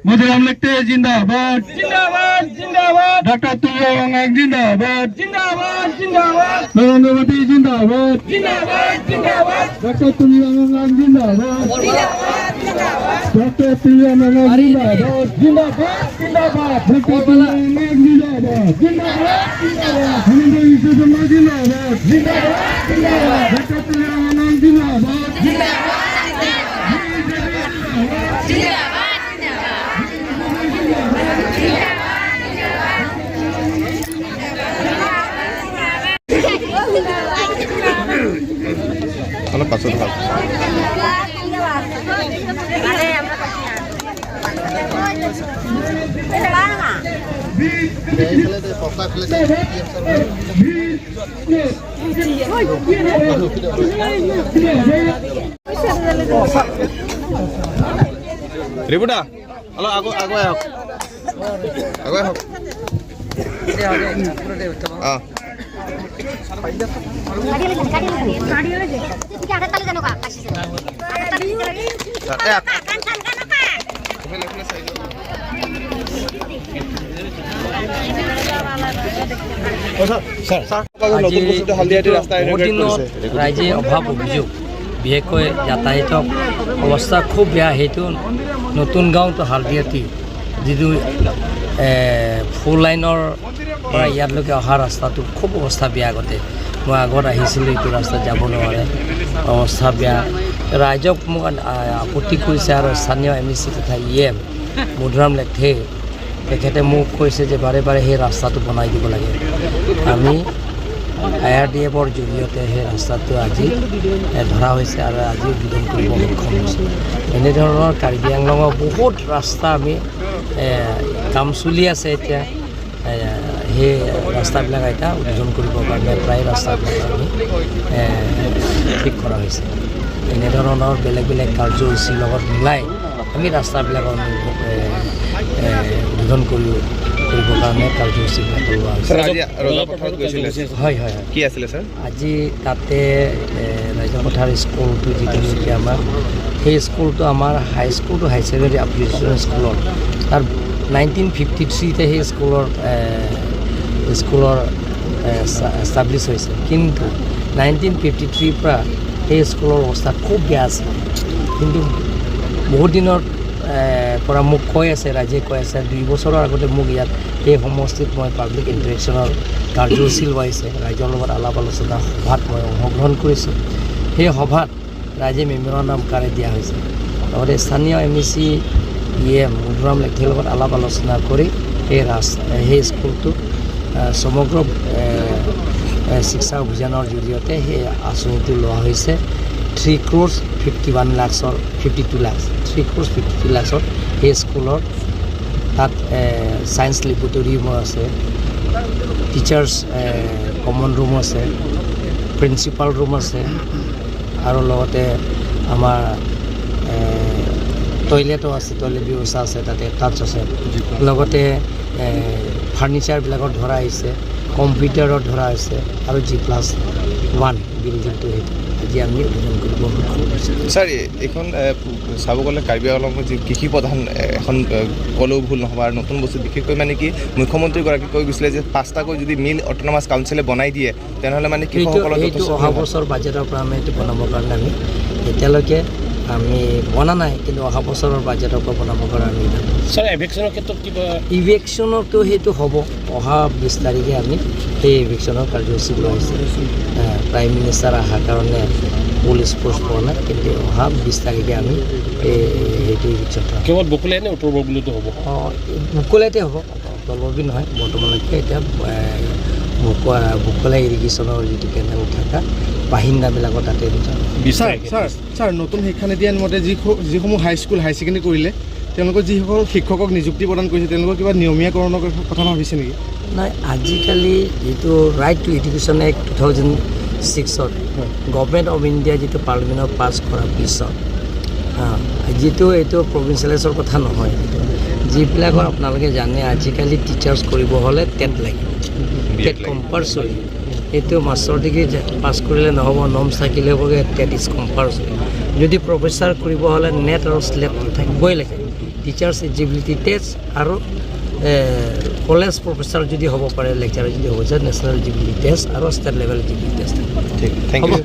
মধুৰাম লেখথে জিন্দাবাদ। জিন্দাবাদ, জিন্দাবাদ। ডক্টর তুলিরাম জিন্দাবাদ। জিন্দাবাদ, জিন্দাবাদ। নরেন্দ্র মোদী জিন্দাবাদ। জিন্দাবাদ, জিন্দাবাদ। ডক্টর তুলিরাম জিন্দাবাদ। ডক্টর তুলিরাম জিন্দাবাদ। জিন্দাবাদ, জিন্দাবাদ। ডক্টর তুলিরাম জিন্দাবাদ। জিন্দাবাদ, জিন্দাবাদ। হিমন্ত বিশ্ব শৰ্মা জিন্দাবাদ। জিন্দাবাদ, জিন্দাবাদ। ডক্টৰ তুলিৰাম জিন্দাবাদ। জিন্দাবাদ। জিন্দাবাদ, জিন্দাবাদ। অলপ পাছত ভাল। আৰে আমৰা না। ৰিপুদা, অলপ আগুৱাই আহক, আগুৱাই আহক। অঁ। ছাৰ, এই এইফালে চাই দিয়ক। ছাৰ, ছাৰ, নতুন বস্তুটো হালদিয়াটি ৰাস্তা বহুত ইনঅগাৰেট দিনত কৰিছে। ৰাইজে অভাৱ অভিযোগ, বিশেষকৈ যাতায়াতৰ অৱস্থা খুব বেয়া। সেইটো নতুন গাঁও টু হালদিয়াটি যিটো ফ'ৰ লাইনৰ পৰা ইয়ালৈকে অহা ৰাস্তাটো খুব অৱস্থা বেয়া। আগতে মই আগত আহিছিলোঁ, এইটো ৰাস্তাত যাব নোৱাৰে, অৱস্থা বেয়া। ৰাইজক মোক আপত্তি কৰিছে আৰু স্থানীয় এম ই চি তথা ই এম মধুৰাম লেখথে, তেখেতে মোক কৈছে যে বাৰে বাৰে সেই ৰাস্তাটো বনাই দিব লাগে। আমি I R D এফৰ জৰিয়তে সেই ৰাস্তাটো আজি ধৰা হৈছে আৰু আজি উদ্বোধন কৰিব সক্ষম হৈছে। এনেধৰণৰ কাৰ্বি আংলঙৰ বহুত ৰাস্তা আমি কাম চলি আছে এতিয়া। সেই ৰাস্তাবিলাক এতিয়া উদ্বোধন কৰিবৰ কাৰণে প্ৰায় ৰাস্তাবিলাক আমি ঠিক কৰা হৈছে। এনেধৰণৰ বেলেগ বেলেগ কাৰ্যসূচীৰ লগত মিলাই আমি ৰাস্তাবিলাকৰ এ, এ, উদ্বোধন কৰিবৰ কাৰণে কাৰ্যসূচীবিলাক লোৱা হৈছে। ছাৰ, আজি ৰজাপথাৰত গৈছিলে? হয়। কি আছিলে ছাৰ? আজি তাতে ৰাজাপথাৰ স্কুলটো যিটো নেকি আমাৰ সেই স্কুলটো আমাৰ হাইস্কুলটো হাই ছেকেণ্ডেৰী এপ্লিকেশ্যন স্কুলৰ তাৰ 1953তে সেই স্কুলৰ এষ্টাব্লিছ হৈছে। কিন্তু 1953ৰ পৰা সেই স্কুলৰ অৱস্থা খুব বেয়া আছিল। কিন্তু বহুত দিনৰ পৰা মোক কৈ আছে, ৰাইজে কৈ আছে। 2 বছৰৰ আগতে মোক ইয়াত এই সমষ্টিত মই পাব্লিক ইণ্টাৰেকশ্যনৰ কাৰ্যসূচী লোৱাইছে। ৰাইজৰ লগত আলাপ আলোচনা সভাত মই অংশগ্ৰহণ কৰিছোঁ। সেই সভাত ৰাইজে মেম'ৰেণ্ডাম আকাৰে দিয়া হৈছে। লগতে স্থানীয় M E C E M Madhuram লেখথেৰ লগত আলাপ আলোচনা কৰি সেই ৰাস্তা সেই স্কুলটো সমগ্ৰ শিক্ষা অভিযানৰ জৰিয়তে সেই আঁচনিটো লোৱা হৈছে। 3 ক্ৰ'ৰ্ছ 51 লাখছৰ, 52 লাখছ, 3 ক্ৰ'ৰ্ছ 52 লাখছত সেই স্কুলৰ তাত ছায়েন্স লেবৰেটৰীও আছে, টিচাৰ্ছ কমন ৰুম আছে, প্ৰিন্সিপাল ৰুম আছে আৰু লগতে আমাৰ টয়লেটো আছে, টয়লেট ব্যৱস্থা আছে তাতে, টাচ আছে। লগতে ফাৰ্নিচাৰবিলাকত ধৰা হৈছে, কম্পিউটাৰত ধৰা হৈছে আৰু জি প্লাছ 1 বিল্ডিংটো সেইটো আজি আমি উদ্বোধন কৰিব সক্ষম হৈছোঁ। ছাৰ, এইখন চাব গ'লে কাৰ্বি আংলঙৰ যি কৃষি প্ৰধান এখন ক'লেও ভুল নহ'ব। আৰু নতুন বস্তু বিশেষকৈ মানে কি মুখ্যমন্ত্ৰীগৰাকী কৈ গৈছিলে যে পাঁচটাকৈ যদি মিল অট'নমাছ কাউন্সিলে বনাই দিয়ে, তেনেহ'লে মানে সেইটো কৃষকসকলৰ সেইটো যথেষ্ট অহা বছৰ বাজেটৰ পৰা আমি এইটো বনাবৰ কাৰণে আমি এতিয়ালৈকে আমি বনা নাই, কিন্তু অহা বছৰৰ বাজেটৰ পৰা বনাবৰ কাৰণে আমি ছাৰ, এভিকশ্যনৰ ক্ষেত্ৰত কিবা? ইভিকশ্যনতো সেইটো হ'ব। অহা 20 তাৰিখে আমি সেই ইভিকশ্যনৰ কাৰ্যসূচী লোৱা হৈছে। প্ৰাইম মিনিষ্টাৰ অহাৰ কাৰণে পুলিচ ফ'ৰ্চ পোৱা নাই, কিন্তু অহা 20 তাৰিখে আমি এই সেইটো ইভিকশ্যন কেৱল বকুলাই নে উত্তৰ বৰবুলিতো হ'ব? অঁ, বকোলাইতে হ'ব, তলবি নহয়। বৰ্তমানলৈকে এতিয়া বকলাই ইৰিগেশ্যনৰ যিটো কেনেল থকা বাসিন্দাবিলাকৰ তাতে 20 ছাৰ। তাৰিখে। ছাৰ, ছাৰ, নতুন শিক্ষানীতি আইন মতে যিসমূহ হাইস্কুল, হাই ছেকেণ্ডেৰী কৰিলে তেওঁলোকৰ যিসকল শিক্ষকক নিযুক্তি প্ৰদান কৰিছে, তেওঁলোকৰ কিবা নিয়মীয়াকৰণৰ কথা ভাবিছে নেকি? নাই, আজিকালি যিটো ৰাইট টু এডুকেশ্যন এক্ট 2006ত গভমেণ্ট অফ ইণ্ডিয়া যিটো পাৰ্লিমেণ্টত পাছ কৰাৰ পিছত যিটো এইটো প্ৰভিঞ্চিয়েলাইজৰ কথা নহয়। যিবিলাকৰ আপোনালোকে জানে, আজিকালি টিচাৰ্ছ কৰিব হ'লে টেট লাগিব, টেট কম্পালচৰি। এইটো মাষ্টাৰ ডিগ্ৰী পাছ কৰিলে নহ'ব, নৰ্মছ থাকিলে হ'ব, টেট is compulsory. যদি প্ৰফেচাৰ কৰিব হ'লে নেট আৰু শ্লেট থাকিবই লাগে। টিচাৰ্ছ এলিজিবিলিটি টেষ্ট আৰু কলেজ প্ৰফেচাৰ যদি হ'ব পাৰে, লেকচাৰাৰ যদি হ'ব যায়, নেশ্যনেল এলিজিবিলিটি টেষ্ট আৰু ষ্টেট লেভেল এলিজিবিলিটি টেষ্ট। ঠিক, thank U.